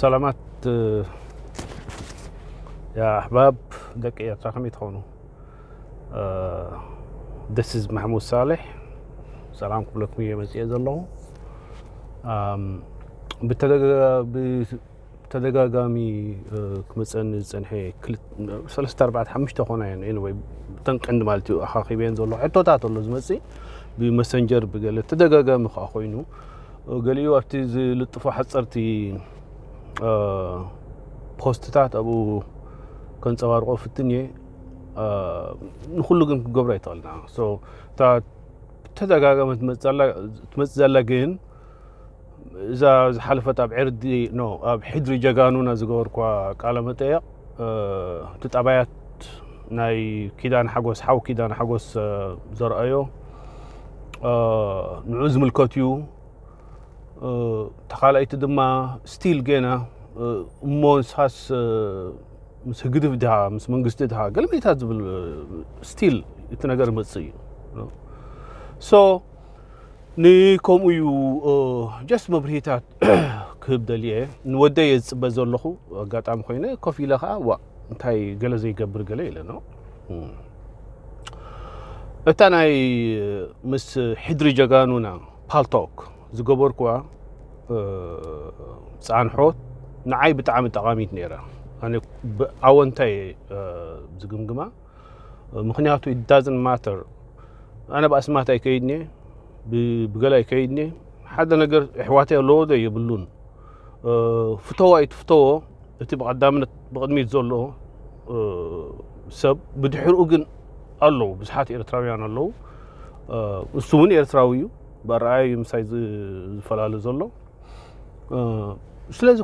ሰላማት የኣሕባብ ደቂ ኤርትራ፣ ከመይ ትኾኑ? This is ማሕሙድ ሳልሕ። ሰላም ክብለኩም እየ መፅኤ ዘለኹ። ብተደጋጋሚ ክመፀኒ ዝፀንሐ ሰለስተ ኣርባዕተ ሓሙሽተ ኾና እየን። Anyway፣ ብተን ቀንዲ ማለት እዩ ኣኻኺበየን ዘሎ ሕቶታት ኣሎ ዝመፅእ ብመሰንጀር ብገለ ተደጋጋሚ ከዓ ኮይኑ፣ ገሊኡ ኣብቲ ዝልጥፎ ሓፀርቲ ፖስትታት ኣብኡ ከንፀባርቆ ፍትን እየ። ንኩሉ ግን ክገብሮ ኣይትኽእልና። እታ ብተደጋጋሚ ትመፅእ ዘላ ግን እዛ ዝሓለፈት ኣብ ዕርዲ፣ no፣ ኣብ ሕድሪ ጀጋኑና ዝገበርኳ ቃለ መጠየቕ፣ እቲ ጠባያት ናይ ኪዳን ሓጎስ፣ ሓው ኪዳን ሓጎስ ዘርኣዮ ንዑ ዝምልከት እዩ። ተኻልኣይቲ ድማ ስቲል ገና እሞ ንስኻስ ምስ ህግድፍ ድሃ ምስ መንግስቲ ድሃ ገለመይታት ዝብል ስቲል እቲ ነገር መፅእ እዩ። So ንከምኡ እዩ። Just መብርሂታት ክህብ ደልየ። ንወደይ እየ ዝፅበ ዘለኹ። ኣጋጣሚ ኮይነ ኮፍ ኢለ ከዓ ዋ እንታይ ገለ ዘይገብር ገለ ኢለ ነው። እታ ናይ ምስ ሕድሪ ጀጋኑና ፓልቶክ ዝገበርኩዋ ፃንሖት ንዓይ ብጣዕሚ ጠቓሚት ነይራ። ኣነ ብኣወንታ እየ ዝግምግማ። ምክንያቱ it doesn't matter፣ ኣነ ብኣስማት ኣይከይድኒ፣ ብገለ ኣይከይድኒ። ሓደ ነገር ኣሕዋተይ ኣለዎ ዶ የብሉን፣ ፍተዎ ኣይትፍተዎ፣ እቲ ብቐዳምነት ብቕድሚት ዘሎ ሰብ ብድሕርኡ ግን ኣለዉ፣ ብዙሓት ኤርትራውያን ኣለዉ። እሱ እውን ኤርትራዊ እዩ፣ ብኣረኣያ እዩ ምሳይ ዝፈላለ ዘሎ። ስለዚ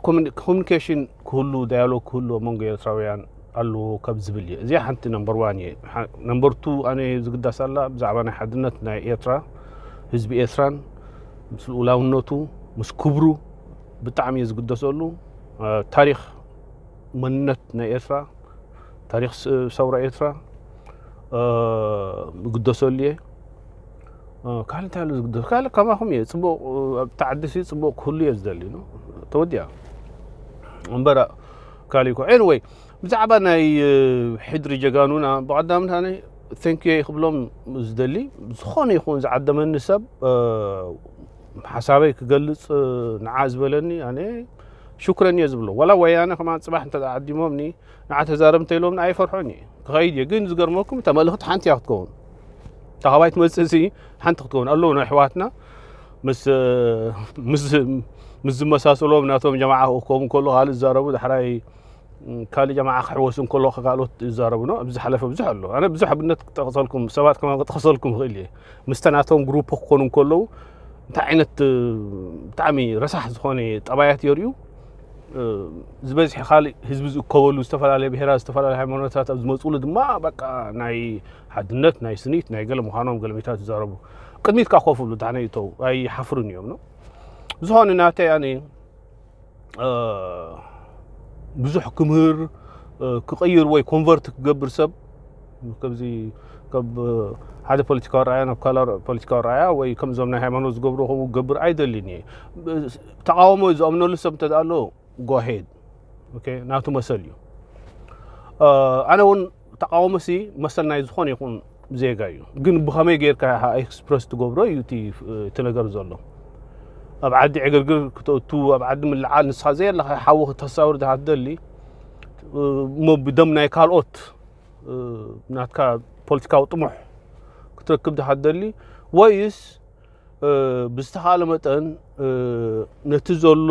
ኮሚኒኬሽን ክህሉ፣ ዳያሎግ ክህሉ ኣብ መንጎ ኤርትራውያን ኣለዎ ካብ ዝብል እየ። እዚኣ ሓንቲ ነምበር ዋን እየ። ነምበር ቱ ኣነ ዝግዳስ ኣላ ብዛዕባ ናይ ሓድነት ናይ ኤርትራ፣ ህዝቢ ኤርትራን ምስ ልኡላውነቱ ምስ ክብሩ ብጣዕሚ እየ ዝግደሰሉ። ታሪኽ መንነት ናይ ኤርትራ፣ ታሪኽ ሰውራ ኤርትራ ይግደሰሉ እየ። ካልእ እንታይ ኣሎ ዝግደስ? ካልእ ከማኹም እየ፣ ፅቡቕ ኣብቲ ዓዲ ሲ ፅቡቕ ክህሉ እየ ዝደሊ ነው። ተወዲኣ እምበር ካልእ ይኮ። Anyway፣ ብዛዕባ ናይ ሕድሪ ጀጋኑና ብቐዳምነት ኣነ thank you ክብሎም ዝደሊ፣ ዝኾነ ይኹን ዝዓደመኒ ሰብ ሓሳበይ ክገልፅ ንዓ ዝበለኒ ኣነ ሽኩረን እየ ዝብሎ። ዋላ ወያነ ከማን ፅባሕ እንተ ዓዲሞምኒ ንዓ ተዛረብ እንተኢሎምኒ ኣይፈርሖን እየ፣ ክኸይድ እየ። ግን ዝገርመኩም እታ መልእኽቲ ሓንቲ እያ ክትከውን፣ እታ ካባይ ትመፅእ ሲ ሓንቲ ክትከውን ኣለዉ ናይ ኣሕዋትና ምስ ምስ ምስ ዝመሳሰሎም ናቶም ጀማዓ ክኸውን ከሎ ካልእ ዝዛረቡ ዳሕራይ ካልእ ጀማዓ ክሕወስ እንከሎ ካልኦት ይዛረቡ ነው። ኣብዚ ዝሓለፈ ብዙሕ ኣሎ። ኣነ ብዙሕ ኣብነት ክጠቕሰልኩም ሰባት ከማን ክጠቕሰልኩም ይኽእል እየ። ምስተ ናቶም ግሩፕ ክኾኑ እንከለዉ እንታይ ዓይነት ብጣዕሚ ረሳሕ ዝኾነ ጠባያት የርእዩ። ዝበዝሐ ካልእ ህዝቢ ዝእከበሉ ዝተፈላለየ ብሄራት ዝተፈላለየ ሃይማኖታት ኣብ ዝመፅሉ ድማ በቃ ናይ ሓድነት ናይ ስኒት ናይ ገለ ምዃኖም ገለሜታት ይዛረቡ። ቅድሚት ከዓ ኮፍ ብሉ ዳሕና ይእተው ኣይሓፍሩን እዮም ነው። ዝኾነ ናተይ ኣነ ብዙሕ ክምህር ክቕይር ወይ ኮንቨርት ክገብር ሰብ ከምዚ ካብ ሓደ ፖለቲካዊ ረኣያ ናብ ካልእ ፖለቲካዊ ረኣያ ወይ ከምዞም ናይ ሃይማኖት ዝገብሩ ከምኡ ክገብር ኣይደልን እየ። ተቃውሞ ዝኣምነሉ ሰብ እንተ ኣሎ ጎሄድ ናቱ መሰል እዩ። ኣነ እውን ተቃውሞ ሲ መሰል ናይ ዝኾነ ይኹን ዜጋ እዩ። ግን ብኸመይ ጌርካ ኢኻ ኤክስፕረስ ትገብሮ እዩ እቲ ነገር ዘሎ። ኣብ ዓዲ ዕግርግር ክተእቱ ኣብ ዓዲ ምልዓል ንስኻ ዘየለኻ ሓዊ ክተሳውር ድኻ ትደሊ እሞ ብደም ናይ ካልኦት ናትካ ፖለቲካዊ ጥሙሕ ክትረክብ ድኻ ትደሊ ወይስ ብዝተኻለ መጠን ነቲ ዘሎ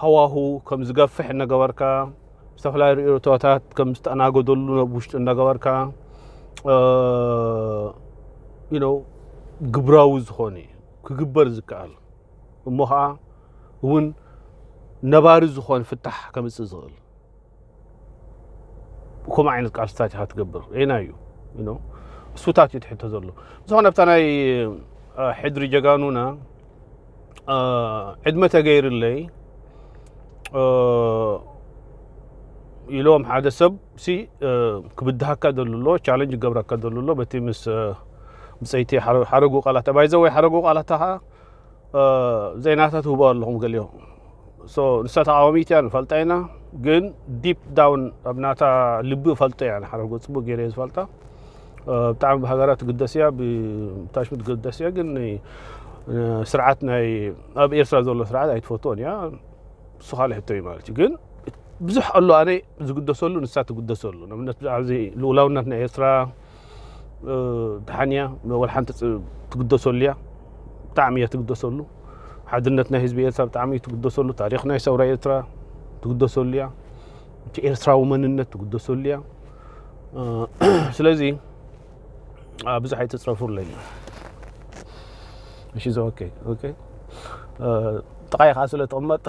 ሃዋሁ ከም ዝገፍሕ እናገበርካ ዝተፈላለዩ ርእይቶታት ከም ዝተኣናገደሉ ናብ ውሽጢ እናገበርካ you know ግብራዊ ዝኾነ ክግበር ዝከኣል እሞ ከዓ እውን ነባሪ ዝኾነ ፍታሕ ከምፅእ ዝኽእል ከምኡ ዓይነት ቃልስታት ኢኻ ትገብር። ኤና እዩ እሱታት እዩ ትሕቶ ዘሎ። ዝኾነ ኣብታ ናይ ሕድሪ ጀጋኑና ዕድመ ተገይርለይ ኢሎም ሓደ ሰብ ሲ ክብድሃካ ደሉ ኣሎ፣ ቻለንጅ ክገብረካ ደሉ ኣሎ። በቲ ምስ ብፀይቲ ሓረጉ ቃላት ባይዘ ወይ ሓረጉ ቃላት ከዓ ዜናታት ህቦ ኣለኹም ገሊኦም ንሳ ተቃዋሚት እያ፣ ንፈልጣ ኢና። ግን ዲፕ ዳውን ኣብ ናታ ልቢ እፈልጦ እያ። ንሓረጎ ጽቡቅ ገይረ እየ ዝፈልጣ። ብጣዕሚ ብሃገራ ትግደስ እያ፣ ብታሽሙ ትግደስ እያ። ግን ስርዓት ናይ ኣብ ኤርትራ ዘሎ ስርዓት ኣይትፈትዎን እያ። እሱ ካልእ ሕቶ እዩ ማለት እዩ። ግን ብዙሕ ኣሎ ኣነ ዝግደሰሉ፣ ንሳ ትግደሰሉ። ንኣብነት ብዛዕባ ልኡላውነት ናይ ኤርትራ ደሓን እያ፣ ወላ ሓንቲ ትግደሰሉ እያ። ብጣዕሚ እያ ትግደሰሉ። ሓድነት ናይ ህዝቢ ኤርትራ ብጣዕሚ እዩ ትግደሰሉ። ታሪኽ ናይ ሰውራ ኤርትራ ትግደሰሉ እያ። እቲ ኤርትራዊ መንነት ትግደሰሉ እያ። ስለዚ ብዙሕ ኣይተፅረፉለይ። እሺ፣ ኦኬ ኦኬ። ጥቃይ ከዓ ስለ ትቕመጥ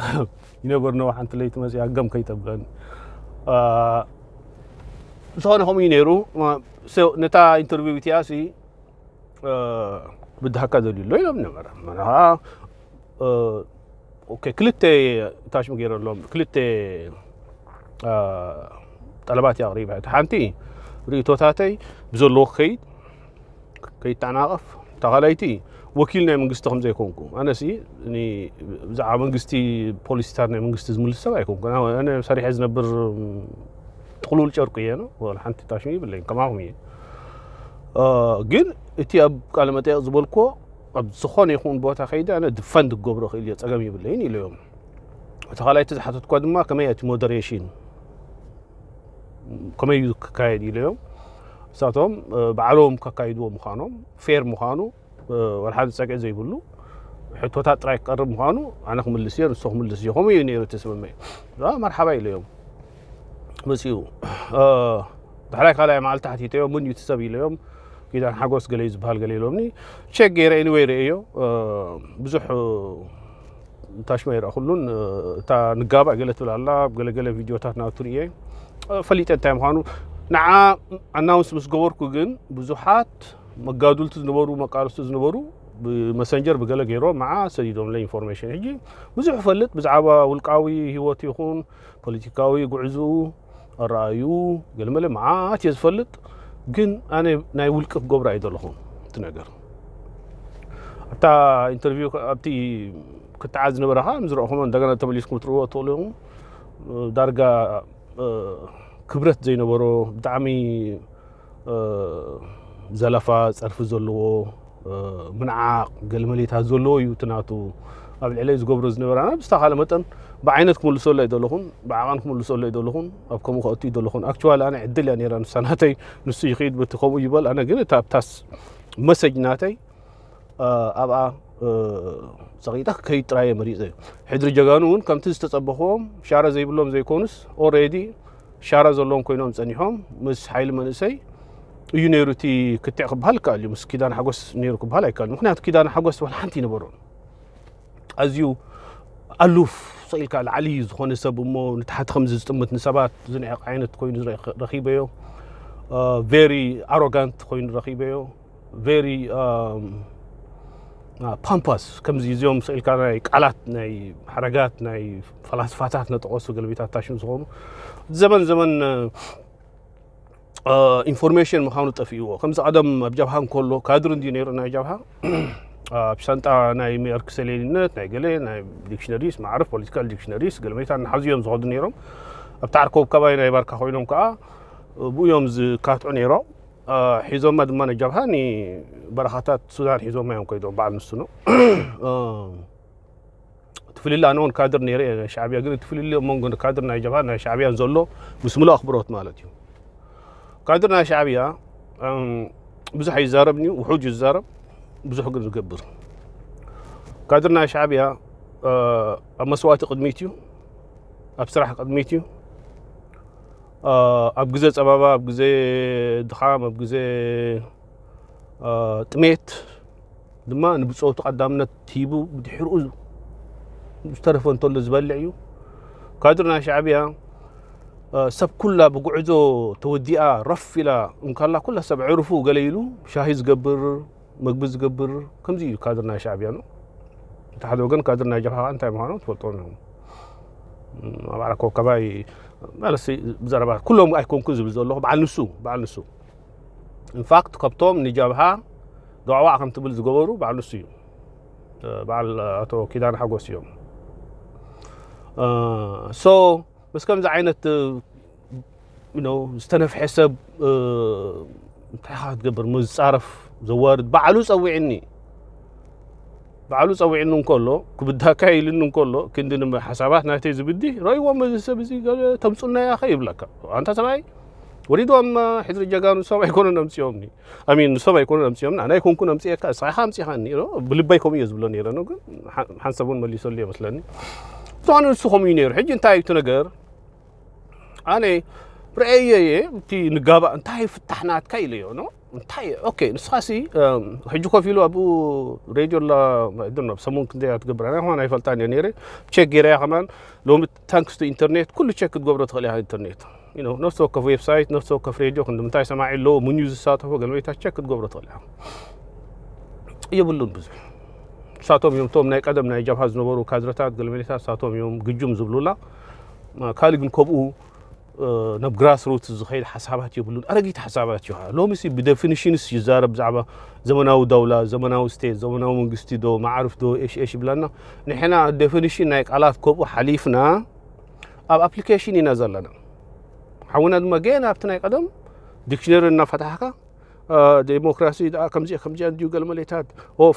ይነበር ነው ሓንቲ ለይቲ መፅያ ገም ከይተብለኒ። ዝኾነ ከምኡ እዩ ነይሩ። ነታ ኢንተርቪው እቲኣ ሲ ብድሃካ ዘድልዩ ኣሎ ኢሎም ነበረ። መርሃ ክልተ ታሽሙ ገይረ ኣለዎም። ክልተ ጠለባት ኣቕሪበ። እቲ ሓንቲ ርእቶታተይ ብዘለዎ ክኸይድ ከይተናቐፍ፣ ተኻላይቲ ወኪል ናይ መንግስቲ ከም ዘይኮንኩ። ኣነሲ ብዛዕባ መንግስቲ ፖሊሲታት ናይ መንግስቲ ዝምልስ ሰብ ኣይኮንኩ። ኣነ ሰሪሐ ዝነብር ጥቕሉል ጨርቁ እየ። ሓንቲ ታሽሙ ይብለኝ ከማኹም እየ። ግን እቲ ኣብ ቃለ መጠየቕ ዝበልኮ ኣብ ዝኾነ ይኹን ቦታ ከይደ ኣነ ድፈንድ ክገብሮ ክእል እየ፣ ጸገም ይብለይን ኢለዮም። እቲ ካልኣይቲ ዝሓተትኳ ድማ ከመይ እቲ ሞደሬሽን ከመይ እዩ ክካየድ ኢለዮም። እሳቶም ባዕሎም ከካይድዎ ምዃኖም፣ ፌር ምዃኑ፣ ወላ ሓደ ጸግዒ ዘይብሉ ሕቶታት ጥራይ ክቀርብ ምዃኑ ኣነ ክምልስ እየ፣ ንሶ ክምልስ እየ። ከምኡ እዩ ነይሩ እቲ ስምምዕ። መርሓባ ኢለዮም። መጺኡ ድሕራይ ካልኣይ መዓልቲ ሓቲተዮም፣ ምን እዩ እቲ ሰብ ኢለዮም። ኪዳን ሓጎስ ገለ እዩ ዝበሃል ገለ ኢሎምኒ። ቸክ ገይረ ኤኒወይ ርእዮ። ብዙሕ ታሽማ ይረኣኹሉን እታ ንጋባእ ገለ ትብል ኣላ። ገለገለ ቪድዮታት ናቱ ርእየ ፈሊጠ እንታይ ምዃኑ። ንዓ ኣናውንስ ምስ ገበርኩ ግን ብዙሓት መጋዱልቲ ዝነበሩ፣ መቃለስቲ ዝነበሩ ብመሰንጀር ብገለ ገይሮ መዓ ሰዲዶምለ ኢንፎርሜሽን። ሕጂ ብዙሕ እፈልጥ ብዛዕባ ውልቃዊ ህይወት ይኹን ፖለቲካዊ ጉዕዝኡ ኣረኣዩ ገለመለ መዓት እየ ዝፈልጥ። ግን ኣነ ናይ ውልቂ ክገብሮ ኣይደለኹን እቲ ነገር። ኣብታ ኢንተርቪው ኣብቲ ክትዓዝ ዝነበረ ከዓ ምዝረእኹሞ እንደገና ተመሊስኩም ትርእዎ ትኽእሉ ኢኹም። ዳርጋ ክብረት ዘይነበሮ ብጣዕሚ ዘለፋ ጸርፊ ዘለዎ ምንዓቕ ገለመሌታት ዘለዎ እዩ እቲ ናቱ ኣብ ልዕለይ ዝገብሮ ዝነበረ። ኣነ ብዝተኻለ መጠን ብዓይነት ክምልሰሉ ኣይደለኹን፣ ብዓቐን ክምልሰሉ ኣይደለኹን፣ ኣብ ከምኡ ከእቱ ኣይደለኹን። ኣክቹዋሊ ኣነ ዕድል እያ ነይራ ንሳ ናተይ፣ ንሱ ይኽይድ በቲ ከምኡ ይበል። ኣነ ግን እታ ኣብታስ መሰጅ ናተይ ኣብኣ ጸቒጠ ክከይድ ጥራይ እየ መሪጸ። ሕድሪ ጀጋኑ እውን ከምቲ ዝተጸበኽዎም ሻራ ዘይብሎም ዘይኮኑስ ኦሬዲ ሻራ ዘለዎም ኮይኖም ጸኒሖም ምስ ሓይሊ መንእሰይ እዩ ነይሩ። እቲ ክትዕ ክበሃል ይከኣል እዩ፣ ምስ ኪዳን ሓጎስ ነይሩ ክበሃል ኣይከኣል። ምክንያቱ ኪዳን ሓጎስ ዋላ ሓንቲ ይነበሮን ኣዝዩ ኣሉፍ ሰኢልካ ላዕሊ ዝኾነ ሰብ እሞ ንታሕቲ ከምዚ ዝጥምት ንሰባት ዝንዕቕ ዓይነት ኮይኑ ዝረ- ረኺበዮ። ቬሪ ኣሮጋንት ኮይኑ ረኺበዮ። ቬሪ ፓምፓስ ከምዚ እዚኦም ሰኢልካ ናይ ቃላት ናይ ሓረጋት ናይ ፈላስፋታት ነጠቐሱ ገለቢታት ታሽም ዝኾኑ ዘመን ዘመን ኢንፎርሜሽን ምዃኑ ጠፊእዎ። ከምዚ ቀደም ኣብ ጀብሃ እንከሎ ካድር እንዲ ነይሩ ናይ ጀብሃ ኣብ ሳንጣ ናይ ሜርክ ሰሌኒነት ናይ ገለ ናይ ዲክሽነሪስ ማዕርፍ ፖለቲካል ዲክሽነሪስ ገለመይታ እናሓዙ እዮም ዝኸዱ ነይሮም። ኣብቲ ዓርከብ ከባቢ ናይ ባርካ ኮይኖም ከዓ ብኡ እዮም ዝካትዑ ነይሮም። ሒዞማ ድማ ናይ ጀብሃ ንበረኻታት ሱዳን ሒዞማ እዮም ከይዶም በዓል ንሱ ነው። እቲ ፍልልይ ኣነ እውን ካድር ነይረ እየ ናይ ሻዕብያ፣ ግን እቲ ፍልልይ ኣብ መንጎ ካድር ናይ ጀብሃ ናይ ሻዕብያን ዘሎ ምስ ምሉእ ኣኽብሮት ማለት እዩ። ካድር ናይ ሻዕብያ ብዙሕ ኣይዛረብን እዩ፣ ውሑድ እዩ ዝዛረብ፣ ብዙሕ ግን ዝገብር። ካድር ናይ ሻዕብያ ኣብ መስዋእቲ ቅድሚት እዩ፣ ኣብ ስራሕ ቅድሚት እዩ። ኣብ ግዜ ጸባባ፣ ኣብ ግዜ ድኻም፣ ኣብ ግዜ ጥሜት ድማ ንብጾቱ ቀዳምነት ሂቡ ብድሕርኡ ዝተረፈ እንተሎ ዝበልዕ እዩ። ካድር ናይ ሻዕብያ ሰብ ኩላ ብጉዕዞ ተወዲኣ ረፍ ኢላ እንከላ ኩላ ሰብ ዕርፉ ገለ ኢሉ ሻሂ ዝገብር መግቢ ዝገብር ከምዚ እዩ ካድር ናይ ሻዕብያ ነው። እቲ ሓደ ወገን ካድር ናይ ጀብሃ እንታይ ምዃኑ ትፈልጦ ነው። ኣብ ዓረኮ ከባቢ ማለት ብዘረባ ኩሎም ኣይኮንኩ ዝብል ዘለኹ በዓል ንሱ በዓል ንሱ ኢንፋክት ካብቶም ንጀብሃ ዶዕዋዕ ከም ትብል ዝገበሩ በዓል ንሱ እዩ። በዓል ኣቶ ኪዳን ሓጎስ እዮም። ሶ ምስ ከምዚ ዓይነት ዝተነፍሐ ሰብ እንታይ ካ ክትገብር? ዝፃረፍ ዘዋርድ ባዕሉ ፀዊዕኒ ባዕሉ ፀዊዕኒ እንከሎ ክብዳካ ኢልኒ እንከሎ ክንዲ ሓሳባት ናተይ ዝብዲ ረይዎም እዚ ሰብ እዚ ተምፁና ያኸ ይብለካ። ኣንታ ሰብኣይ ወሪድዎም ሕድሪ ጀጋኑ ሰብ ኣይኮነን ኣምፅኦምኒ ኣሚን ንሶም ኣይኮነን ኣምፅኦምኒ ኣነ ኣይኮንኩን ኣምፅኤካ እስኻ ኣምፅኻኒ ብልበይ ከምኡ እየ ዝብሎ ነረ ግን ሓንሰብ እውን መሊሰሉ እየ መስለኒ። ዝኾነ ንሱ ከምኡ እዩ ነይሩ። ሕጂ እንታይ እዩ እቲ ነገር? ኣነ ርአየ እየ እቲ ንጋባእ እንታይ ፍታሕ ናትካ ኢለዮ ኖ እንታይ ኦኬ ንስኻሲ ሕጂ ኮፍ ኢሉ ኣብኡ ሬድዮ ላ ሰሙን ክንደይ ትገብር ኣነ ከማን ኣይፈልጣን እየ ነይረ። ቸክ ገይረያ ከማን ሎሚ ታንክስ ቱ ኢንተርኔት ኩሉ ቸክ ክትገብሮ ትኽእል ኢኻ ኢንተርኔት ነፍሲ ወከፍ ዌብሳይት ነፍሲ ወከፍ ሬድዮ ክንዲ ምንታይ ሰማዒ ኣለዎ ምንዩ ዝሳተፎ ገለመሌታት ቸክ ክትገብሮ ትኽእል ኢኻ። የብሉን ብዙሕ ንሳቶም እዮም እቶም ናይ ቀደም ናይ ጃብሃ ዝነበሩ ካድረታት ገለመሌታት ንሳቶም እዮም ግጁም ዝብሉላ ካልእ ግን ከምኡ ናብ ግራስ ሩት ዝኸይድ ሓሳባት የብሉን። ኣረጊት ሓሳባት እዩ። ሎሚ ሲ ብደፊኒሽንስ ይዛረብ ብዛዕባ ዘመናዊ ዳውላ ዘመናዊ ስቴት ዘመናዊ መንግስቲ ዶ ማዕርፍ ዶ ኤሽ ኤሽ ይብለና። ንሕና ደፊኒሽን ናይ ቃላት ከምኡ ሓሊፍና ኣብ ኣፕሊኬሽን ኢና ዘለና። ሓውና ድማ ገና ኣብቲ ናይ ቀደም ዲክሽነሪ እናፈታሕካ ዴሞክራሲ ከምዚ ከምዚ እንዲዩ ገለመሌታት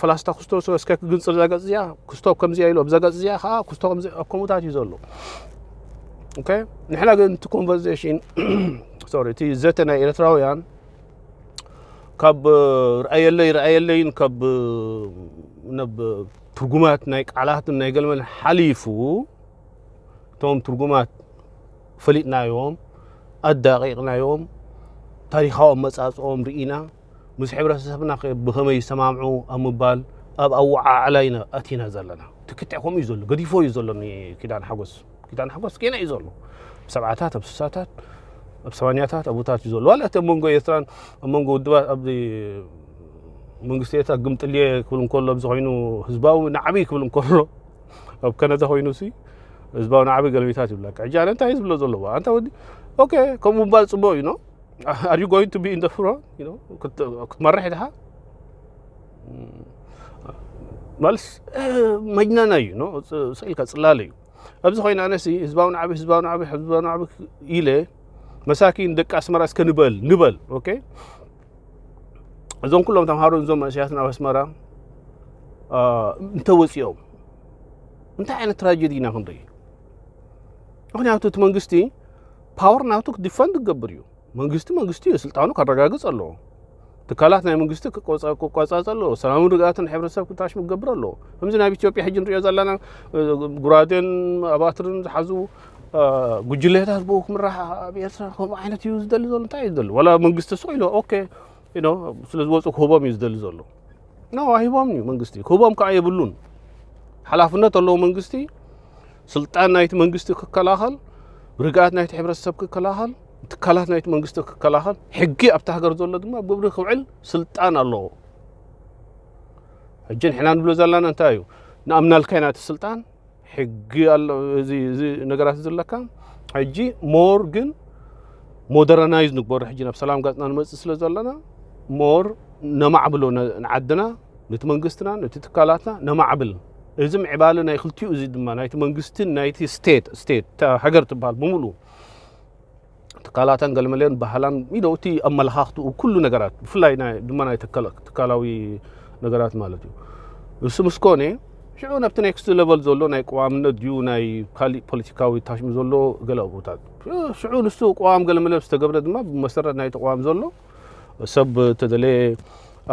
ፈላስታ ክስቶ እስከ ክግንፅር ዛገፅ እዚኣ ክስቶ ከምዚ ኢሉ ኣብዛ ገፅ እዚኣ ከዓ ክስቶ ከምኡታት እዩ ዘሎ። ንሕና ግን እቲ ኮንቨርሴሽን ሶሪ እቲ ዘተ ናይ ኤርትራውያን ካብ ርኣየለይ ርኣየለይን ካብ ናብ ትርጉማት ናይ ቃላትን ናይ ገለመሌን ሓሊፉ እቶም ትርጉማት ፈሊጥናዮም ኣዳቂቕናዮም ታሪኻዊ ኣመፃፅኦም ርኢና ምስ ሕብረተሰብና ብኸመይ ይሰማምዑ ኣብ ምባል ኣብ ኣወዓዕላ ኢና ኣቲና ዘለና። ትክትዕ ከምኡ እዩ ዘሎ ገዲፎ እዩ ዘሎ ኪዳን ሓጎስ ኪዳን ሓጎስ ጌና እዩ ዘሎ። ሰብዓታት ኣብ ስሳታት ኣብ ሰማንያታት ኣቦታት እዩ ዘሎ ዋላ እቲ ኣብ መንጎ ኤርትራን ኣብ መንጎ ውድባት ኣብ መንግስቲ ኤርትራ ግምጥልየ ክብል እንከሎ ኣብዚ ኮይኑ ህዝባዊ ናዕቢ ክብል እንከሎ ኣብ ከነዳ ኮይኑ ሲ ህዝባዊ ናዕቢ ገለሚታት ይብለካ። ሕጂ ኣነ እንታይ ዝብሎ ዘለዎ ኣንታ ወዲ ኦኬ ከምኡ ምባል ፅቡቅ እዩ ኖ are you going to be in the front ክትመርሕ ድኻ መልስ መጅነና እዩ ስኢልካ ፅላለ እዩ። ኣብዚ ኮይነ ኣነሲ ህዝባዊ ናዕቢ ህዝባዊ ናዕቢ ህዝባዊ ናዕቢ ኢለ መሳኪን ደቂ ኣስመራ እስከ ንበል ንበል ኦኬ እዞም ኩሎም ተምሃሮ እዞም መንእሰያት ናብ ኣስመራ እንተወፂኦም እንታይ ዓይነት ትራጀዲ ኢና ክንርኢ? ምክንያቱ እቲ መንግስቲ ፓወር ናቱ ክዲፈንድ ክገብር እዩ። መንግስቲ መንግስቲ እዩ ስልጣኑ ከረጋግፅ ኣለዎ። ትካላት ናይ መንግስቲ ክቆፃፀ ኣለዎ። ሰላምን ርግኣትን ሕብረተሰብ ክታሽሙ ክገብር ኣለዎ። ከምዚ ናብ ኢትዮጵያ ሕጂ ንሪኦ ዘለና ጉራዴን ኣባትርን ዝሓዙ ጉጅሌታት ብኡ ክምራሕ ኣብ ኤርትራ ከምኡ ዓይነት እዩ ዝደሊ ዘሎ እንታይ እዩ ዝደሊ ዋላ መንግስቲ ስቕ ኢሉ ኦኬ ስለ ዝወፁ ክህቦም እዩ ዝደሊ ዘሎ። ኖ ኣይህቦም እዩ መንግስቲ ክህቦም ከዓ የብሉን። ሓላፍነት ኣለዎ መንግስቲ ስልጣን ናይቲ መንግስቲ ክከላኸል ርግኣት ናይቲ ሕብረተሰብ ክከላኸል ትካላት ናይቲ መንግስቲ ክከላኸል ሕጊ ኣብቲ ሃገር ዘሎ ድማ ግብሪ ክውዕል ስልጣን ኣለዎ። ሕጂ ንሕና ንብሎ ዘለና እንታይ እዩ ንኣምናልካ ኢና እቲ ስልጣን ሕጊ ኣሎ እዚ እዚ ነገራት ዘለካ ሕጂ ሞር ግን ሞደረናይዝ ንግበሮ ሕጂ ናብ ሰላም ጋፅና ንመፅእ ስለ ዘለና ሞር ነማዕብሎ ንዓድና ነቲ መንግስትና ነቲ ትካላትና ነማዕብል። እዚ ምዕባለ ናይ ክልቲኡ እዚ ድማ ናይቲ መንግስትን ናይቲ ስቴት ስቴት ሃገር ትበሃል ብምሉ ትካላታን ገለመሌን ባህላን ኢዶ እቲ ኣመለኻኽትኡ ኩሉ ነገራት ብፍላይ ድማ ናይ ትካላዊ ነገራት ማለት እዩ። እሱ ምስ ኮነ ሽዑ ነብቲ ኔክስት ሌቨል ዘሎ ናይ ቅዋምነት ድዩ ናይ ካሊእ ፖለቲካዊ ታሽሙ ዘሎ ገለ ኣብኡታት ሽዑ ንሱ ቅዋም ገለመለ ዝተገብረ ድማ ብመሰረት ናይቲ ቅዋም ዘሎ ሰብ ተደለየ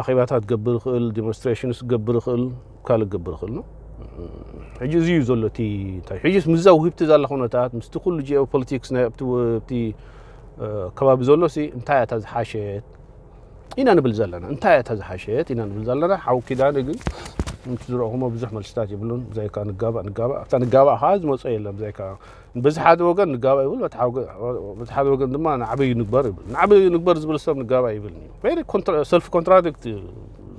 ኣኼባታት ክገብር ይኽእል፣ ዲሞንስትሬሽንስ ክገብር ይኽእል፣ ካልእ ክገብር ይኽእል ነው። ሕጂ እዚ እዩ ዘሎ እቲ እንታይ ሕጂስ ምስዛ ውህብቲ ዘላ ኩነታት ምስቲ ኩሉ ጂኦ ፖለቲክስ ናይ ኣብቲ ኣብቲ ከባቢ ዘሎ ሲ እንታይ እያ እታ ዝሓሸት ኢና ንብል ዘለና እንታይ እያ እታ ዝሓሸት ኢና ንብል ዘለና ሓው ኪዳነ ግን ምቲ ዝረእኹሞ ብዙሕ መልስታት የብሉን ብዛይካ ንጋባእ ንጋባእ ኣብታ ንጋባእ ከዓ ዝመፆ የለን ብዛይካ በዚ ሓደ ወገን ንጋባእ ይብል በቲ ሓደ ወገን ድማ ንዓበይ ንግበር ይብል ንዓበይ ንግበር ዝብል ሰብ ንጋባእ ይብል ሰልፍ ኮንትራዲክት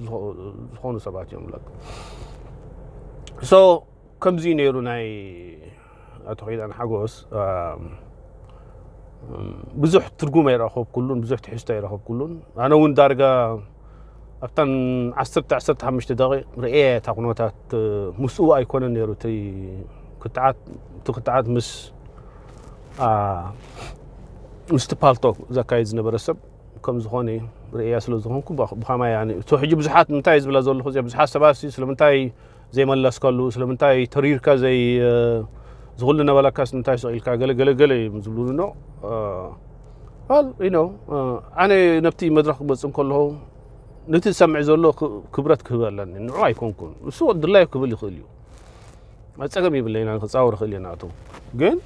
ዝኾኑ ሰባት እዮም ለ ሶ ከምዚ ነይሩ ናይ ኣቶ ኪዳን ሓጎስ ብዙሕ ትርጉም ኣይረኸብኩሉን ብዙሕ ትሕዝቶ ኣይረኸብኩሉን ኣነ እውን ዳርጋ ኣብተን ዓሰርተ ዓሰርተ ሓሙሽተ ደቂቕ ርእየ እታ ኩነታት ምስኡ ኣይኮነን ነይሩ እቲ ክትዓት እቲ ክትዓት ምስ ምስቲ ፓልቶክ ዘካይድ ዝነበረ ሰብ ከም ዝኾነ ርእያ ስለ ዝኾንኩ ብኸማይ እቲ ሕጂ ብዙሓት እንታይ ዝብላ ዘለኹ እዚኣ ብዙሓት ሰባት ስለምንታይ ዘይመለስከሉ ስለምንታይ ተሪርካ ዘይ ዝኹሉ ነበለካስ እንታይ ስቕ ኢልካ ገለ ገለ ገለ እዮም ዝብሉኒ ኖ ል ዩ ኣነ ነብቲ መድረክ ክመፅእ ከለኹ ነቲ ዝሰምዕ ዘሎ ክብረት ክህብ ኣለኒ ንዑ ኣይኮንኩን እሱ ድላዩ ክብል ይኽእል እዩ ጸገም ይብለይና ክጻወር ክእል ኢና ኣቶ ግን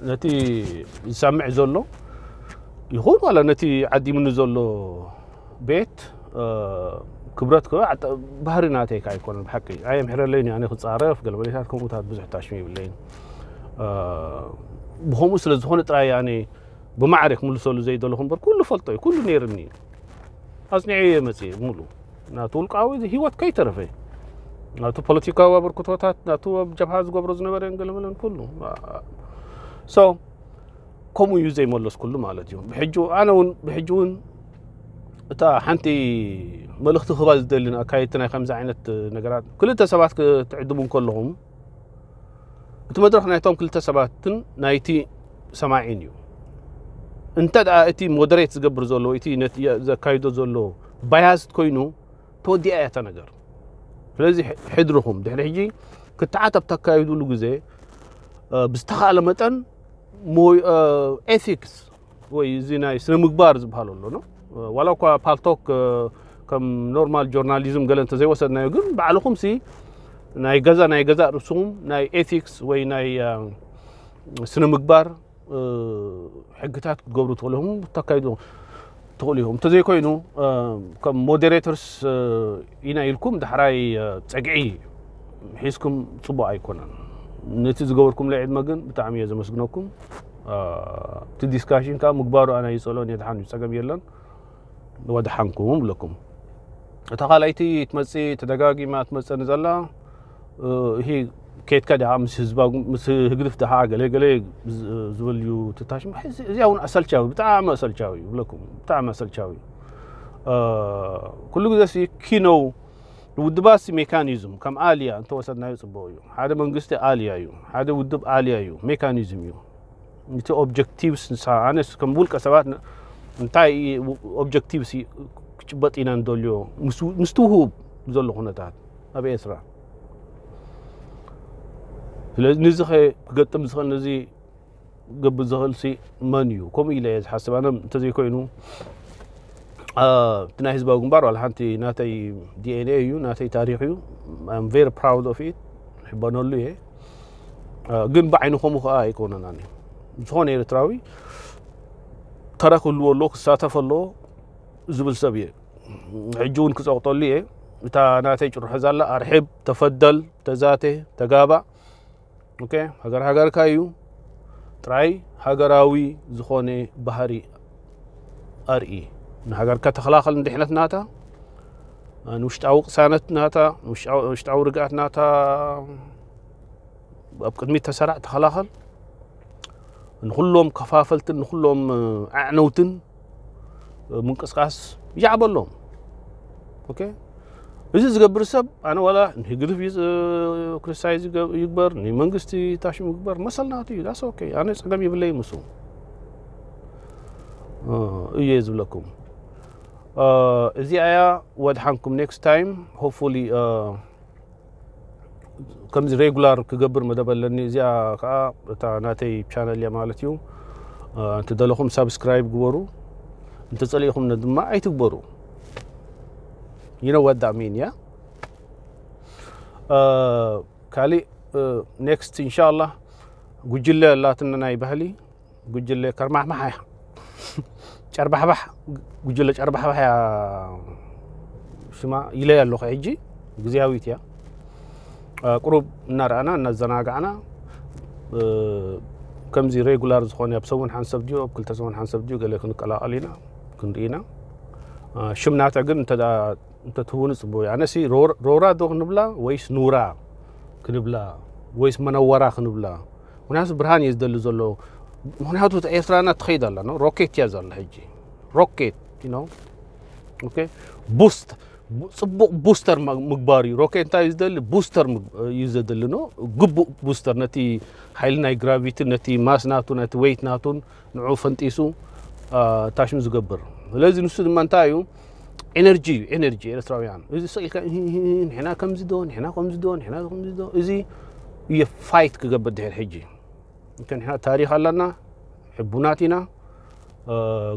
ነቲ ዝሰምዕ ዘሎ ይኹን ዋላ ነቲ ዓዲምኒ ዘሎ ቤት ክብረት ክበ ባህሪ ናተይ ከዓ ኣይኮነን ብሓቂ ኣየምሕረለይን ኣነ ክፃረፍ ገለመሌታት ከምኡታት ብዙሕ ታሽሚ ይብለይን ብከምኡ ስለ ዝኾነ ጥራይ ኣነ ብማዕረ ክምልሰሉ ዘይደለኹ እምበር ኩሉ ፈልጦ እዩ ኩሉ ነይርኒ እዩ ኣፅኒዐ እየ መፅእ ሙሉ ናቱ ውልቃዊ ህይወት ከይተረፈ ናቱ ፖለቲካዊ ኣበርክቶታት ናቱ ኣብ ጀብሃ ዝገብሮ ዝነበረ ገለመለን ኩሉ so ከምኡ እዩ ዘይመለስኩሉ ማለት እዩ ብሕጂ ኣነ እውን ብሕጂ እውን እታ ሓንቲ መልእኽቲ ክባ ዝደልን ኣካየድቲ ናይ ከምዚ ዓይነት ነገራት ክልተ ሰባት ክትዕድሙ ከለኹም እቲ መድረኽ ናይቶም ክልተ ሰባትን ናይቲ ሰማዒን እዩ እንተ ደኣ እቲ ሞደሬት ዝገብር ዘሎ እቲ ነቲ ዘካይዶ ዘሎ ባያስት ኮይኑ ተወዲኣ እያ እታ ነገር ስለዚ ሕድርኹም ድሕሪ ሕጂ ክትዓት ኣብ ተካይዱሉ ግዜ ብዝተኻእለ መጠን ኤቲክስ ወይ እዚ ናይ ስነ ምግባር ዝበሃል ኣሎ ዋላ እኳ ፓልቶክ ከም ኖርማል ጆርናሊዝም ገለ እንተዘይወሰድናዮ ግን ባዕልኹም ሲ ናይ ገዛ ናይ ገዛ ርእስኹም ናይ ኤቲክስ ወይ ናይ ስነ ምግባር ሕግታት ክትገብሩ ትኽእሉ ኢኹም ተካይዱ ትኽእሉ ኢኹም እንተዘይኮይኑ ከም ሞዴሬተርስ ኢና ኢልኩም ዳሕራይ ፀግዒ ሒዝኩም ፅቡቅ ኣይኮነን ነቲ ዝገበርኩምለይ ዕድመ ግን ብጣዕሚ እየ ዘመስግነኩም እቲ ዲስካሽን ከዓ ምግባሩ ኣነ ይፀሎ የድሓን እዩ ፀገም የለን ወድሓንኩም ብለኩም እታ ካልኣይቲ ትመፅእ ተደጋጊማ ትመፀኒ ዘላ ይሄ ኬትካ ድኣ ምስ ህዝባ ምስ ህግድፍ ድኣ ገለ ገለ ዝበልዩ ትታሽም እዚኣ እውን ኣሰልቻዊ ብጣዕሚ ኣሰልቻዊ ይብለኩም ብጣዕሚ ኣሰልቻዊ ኩሉ ግዜ ሲ ኪነው ውድባት ሲ ሜካኒዝም ከም ኣልያ እንተወሰድናዮ ፅቡቅ እዩ ሓደ መንግስቲ ኣልያ እዩ ሓደ ውድብ ኣልያ እዩ ሜካኒዝም እዩ እቲ ኦብጀክቲቭስ ንሳ ኣነስ ከም ውልቀ ሰባት እንታይ ኦብጀክቲቭስ ክጭበጥ ኢና ንደልዮ ምስ ትውህብ ዘሎ ኩነታት ኣብ ኤርትራ ስለዚ ንዚ ክገጥም ዝኽእል ነዚ ገብር ዝኽእል ሲ መን እዩ ከምኡ ኢለ እየ ዝሓስብ ኣነ እንተዘይኮይኑ እቲ ናይ ህዝባዊ ግንባር ዋላ ሓንቲ ናተይ ዲኤንኤ እዩ ናተይ ታሪክ እዩ very proud of it ሕበነሉ እየ ግን ብዓይኒ ከምኡ ከዓ ኣይኮነን ኣነ ዝኾነ ኤርትራዊ ተራ ክህልዎ ኣለዎ ክሳተፍ ኣለዎ ዝብል ሰብ እየ ሕጂ እውን ክፀቕጠሉ እየ እታ ናተይ ጭርሖ ዛላ ኣርሕብ ተፈደል ተዛተ ተጋባእ ሃገር ሃገርካ እዩ ጥራይ ሃገራዊ ዝኾነ ባህሪ ኣርኢ ንሃገርካ ተኸላኸል ንድሕነት ናታ ንውሽጣዊ ቅሳነት ናታ ውሽጣዊ ርግኣት ናታ ኣብ ቅድሚት ተሰራዕ ተኸላኸል ንኩሎም ከፋፈልትን ንኩሎም ኣዕነውትን ምንቅስቃስ ይዓበሎም እዚ ዝገብር ሰብ ኣነ ዋላ ንህግድፍ ክሪቲሳይዝ ይግበር ንመንግስቲ ታሽም ይግበር መሰል ናቱ እዩ ዳስ ኦኬ ኣነ ፀገም ይብለይ ምስ እየ ዝብለኩም እዚኣ እያ ወድሓንኩም next time hopefully ከምዚ ሬጉላር ክገብር መደብ ኣለኒ እዚኣ ከዓ እታ ናተይ ቻነል እያ ማለት እዩ እንተደለኹም ሳብስክራይብ ግበሩ እንተፀሊእኹም ድማ ኣይትግበሩ you know what that mean yeah ካሊእ next እንሻላ ጉጅለ ኣላትና ናይ ባህሊ ጉጅለ ከርማሕማሕ እያ ጨርባሕባሕ ጉጅለ ጨርባሕባሕ እያ ሽማ ኢለያ ኣለኹ ሕጂ ግዜያዊት እያ ቁሩብ እናረኣና እናዘናጋዕና ከምዚ ሬጉላር ዝኾነ ኣብ ሰሙን ሓንሰብ ድዩ ኣብ ክልተ ሰሙን ሓንሰብ ድዩ ገለ ክንቀላቐል ኢና ክንርኢ ኢና ሽም ናታ ግን እንተ እንተትህቡኒ ፅቡቅ እያ ኣነሲ ሮራ ዶ ክንብላ ወይስ ኑራ ክንብላ ወይስ መነወራ ክንብላ ምክንያቱ ብርሃን እየ ዝደሊ ዘሎ ምክንያቱ ኤርትራና ትኸይድ ኣላ ሮኬት እያ ዘላ ሕጂ ሮኬት ቡስት ጽቡቕ ቡስተር ምግባር እዩ። ሮኬት እንታይ እዩ ዝደሊ? ቡስተር እዩ ዘደሊ። ኖ ግቡእ ቡስተር፣ ነቲ ሓይሊ ናይ ግራቪቲ፣ ነቲ ማስ ናቱ፣ ነቲ ዌይት ናቱን ንዑ ፈንጢሱ ታሽም ዝገብር። ስለዚ ንሱ ድማ እንታይ እዩ? ኤነርጂ እዩ። ኤነርጂ ኤርትራውያን እዚ ሰቂልካ ንሕና ከምዚ ዶ ንሕና ከምዚ ዶ ንሕና ከምዚ ዶ፣ እዚ እየ ፋይት ክገብር ድሕር ሕጂ። ንሕና ታሪኽ ኣለና፣ ሕቡናት ኢና።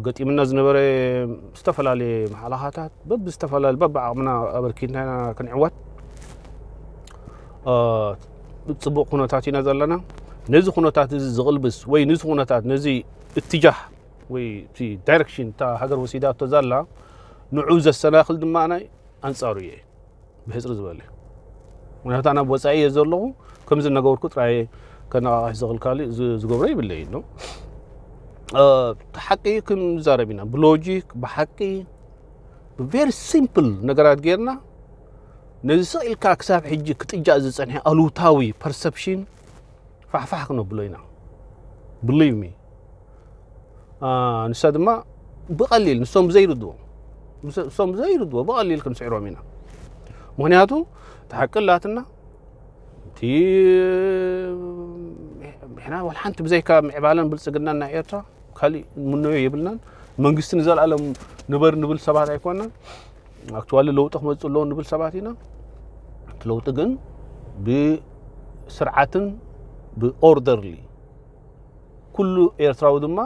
ገጢምና ዝነበረ ዝተፈላለየ መሓላኻታት በብዝተፈላለየ በብዓቕምና ኣበርኪትና ኢና ክንዕወት። ጽቡቕ ኩነታት ኢና ዘለና። ነዚ ኩነታት እዚ ዝቕልብስ ወይ ነዚ ኩነታት ነዚ እትጃህ ወይ እቲ ዳይሬክሽን እታ ሃገር ወሲዳቶ ዘላ ንዑ ዘሰናኽል ድማ ናይ ኣንጻሩ እየ ብሕፅሪ ዝበለ። ምክንያቱ ኣና ወፃኢ እየ ዘለኹ። ከምዚ ነገርኩ ጥራይ ከነቃቃሽ ዘኽእል ካልእ ዝገብሮ ይብለይ ነው። ሓቂ ክንዛረብ ኢና ብሎጂክ ብሓቂ ብቬሪ ሲምፕል ነገራት ጌርና ነዚ ስቕ ኢልካ ክሳብ ሕጂ ክጥጃእ ዝፀንሐ ኣሉታዊ ፐርሰፕሽን ፋሕፋሕ ክነብሎ ኢና። ብሊቭ ሚ። ንሳ ድማ ብቐሊል ንሶም ዘይርድዎ ንሶም ዘይርድዎ ብቐሊል ክንስዕሮም ኢና። ምክንያቱ እቲ ሓቂ ኣላትና እቲ ሕና ወላ ሓንቲ ብዘይካ ምዕባለን ብልፅግናን ናይ ኤርትራ ካሊእ ምነዮ የብልናን። መንግስቲ ንዘለኣለም ንበር ንብል ሰባት ኣይኮናን። ኣክቹዋሊ ለውጢ ክመፅእ ኣለዎ ንብል ሰባት ኢና። እቲ ለውጢ ግን ብስርዓትን ብኦርደርሊ ኩሉ ኤርትራዊ ድማ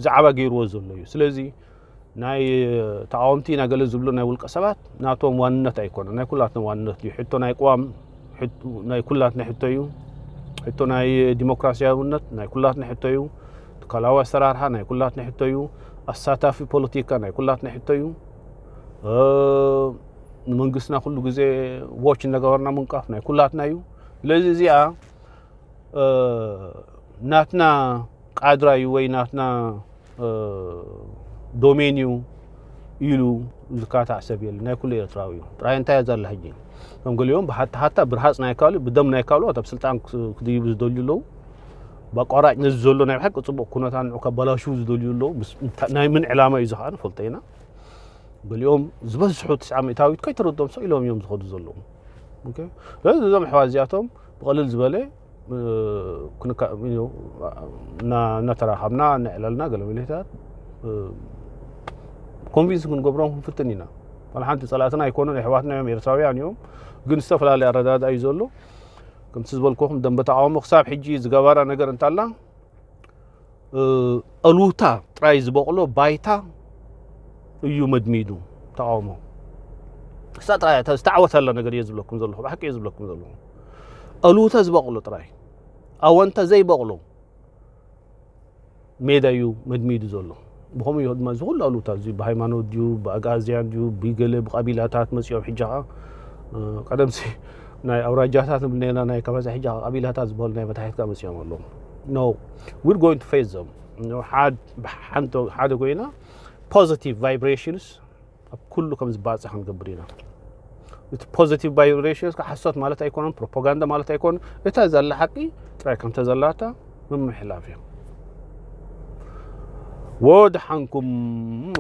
ዛዕባ ገይርዎ ዘሎ እዩ። ስለዚ ናይ ተቃወምቲ ኢና ገለ ዝብሉ ናይ ውልቀ ሰባት ናቶም ዋንነት ኣይኮነን፣ ናይ ኩላትና ዋንነት እዩ። ሕቶ ናይ ቅዋም ናይ ኩላትና ሕቶ እዩ። ሕቶ ናይ ዲሞክራሲያውነት ናይ ኩላትና ሕቶ እዩ። ትካላዊ ኣሰራርሓ ናይ ኩላትና ሕቶ እዩ። ኣሳታፊ ፖለቲካ ናይ ኩላትና ሕቶ እዩ። ንመንግስትና ኩሉ ግዜ ዎች እናገበርና ምንቃፍ ናይ ኩላትና እዩ። ስለዚ እዚኣ ናትና ቃድራ እዩ ወይ ናትና ዶሜን እዩ ኢሉ ዝካታዕ ሰብ የለ። ናይ ኩሉ ኤርትራዊ እዩ። ጥራይ እንታይ እያ ዘላ ሕጂ? ከም ገሊኦም ብሓታ ሓታ ብርሃፅ ናይ ካልእ ብደም ናይ ካልኦት ኣብ ስልጣን ክድይቡ ዝደልዩ ኣለዉ። ብኣቋራጭ ነዚ ዘሎ ናይ ብሓቂ ፅቡቕ ኩነታ ንዑ ከበላሽዉ ዝደልዩ ኣለዉ። ናይ ምን ዕላማ እዩ ዝኸዓ ንፈልጦ ኢና። ገሊኦም ዝበዝሑ ትስዓ ሚእታዊት ከይተረድኦም ሰቕ ኢሎም እዮም ዝኸዱ ዘለዉ። ስለዚ እዞም ኣሕዋት እዚኣቶም ብቐልል ዝበለ እናተራኸብና እናዕለልና ገለ መለታት ኮንቪንስ ክንገብሮም ክንፍትን ኢና። ዋላ ሓንቲ ፀላእትና ኣይኮኑን፣ ኣሕዋትና እዮም፣ ኤርትራውያን እዮም። ግን ዝተፈላለየ ኣረዳድኣ እዩ ዘሎ። ከምቲ ዝበልኩኹም ደንበ ተቃውሞ ክሳብ ሕጂ ዝገበራ ነገር እንታላ ኣሉታ ጥራይ ዝበቕሎ ባይታ እዩ መድሚዱ ተቃውሞ። እሳ ጥራይ ዝተዓወተላ ነገር እየ ዝብለኩም ዘለኹ፣ ብሓቂ እየ ዝብለኩም ዘለኹ። ኣሉታ ዝበቕሎ ጥራይ ኣወንታ ዘይበቕሎ ሜዳ እዩ መድሚዱ ዘሎ። ብኸምኡ እዩ ድማ እዚ ኩሉ ኣሉታ እዚ ብሃይማኖት ድዩ ብኣግኣዝያን ድዩ ብገለ ብቐቢላታት መፂኦም ሕጂ ኸዓ ቀደምሲ ናይ ኣውራጃታት ንብል ነርና ናይ ከባዛ ሕጂ ቀቢላታት ዝበሃሉ ናይ መታሒት ከኣ መፂኦም ኣለዉ። No, we're going to face them ሓደ ኮይና positive vibrations ኣብ ኩሉ ከም ዝባፅእ ክንገብር ኢና። እቲ positive vibrations ሓሶት ማለት ኣይኮነን፣ ፕሮፓጋንዳ ማለት ኣይኮነን። እታ ዘላ ሓቂ ጥራይ ከምተ ዘላታ ምምሕላፍ እዩ። ወድሓንኩም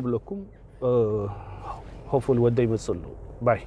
እብለኩም። ሆፉል ወደ ይመፅእ ኣለዉ ባይ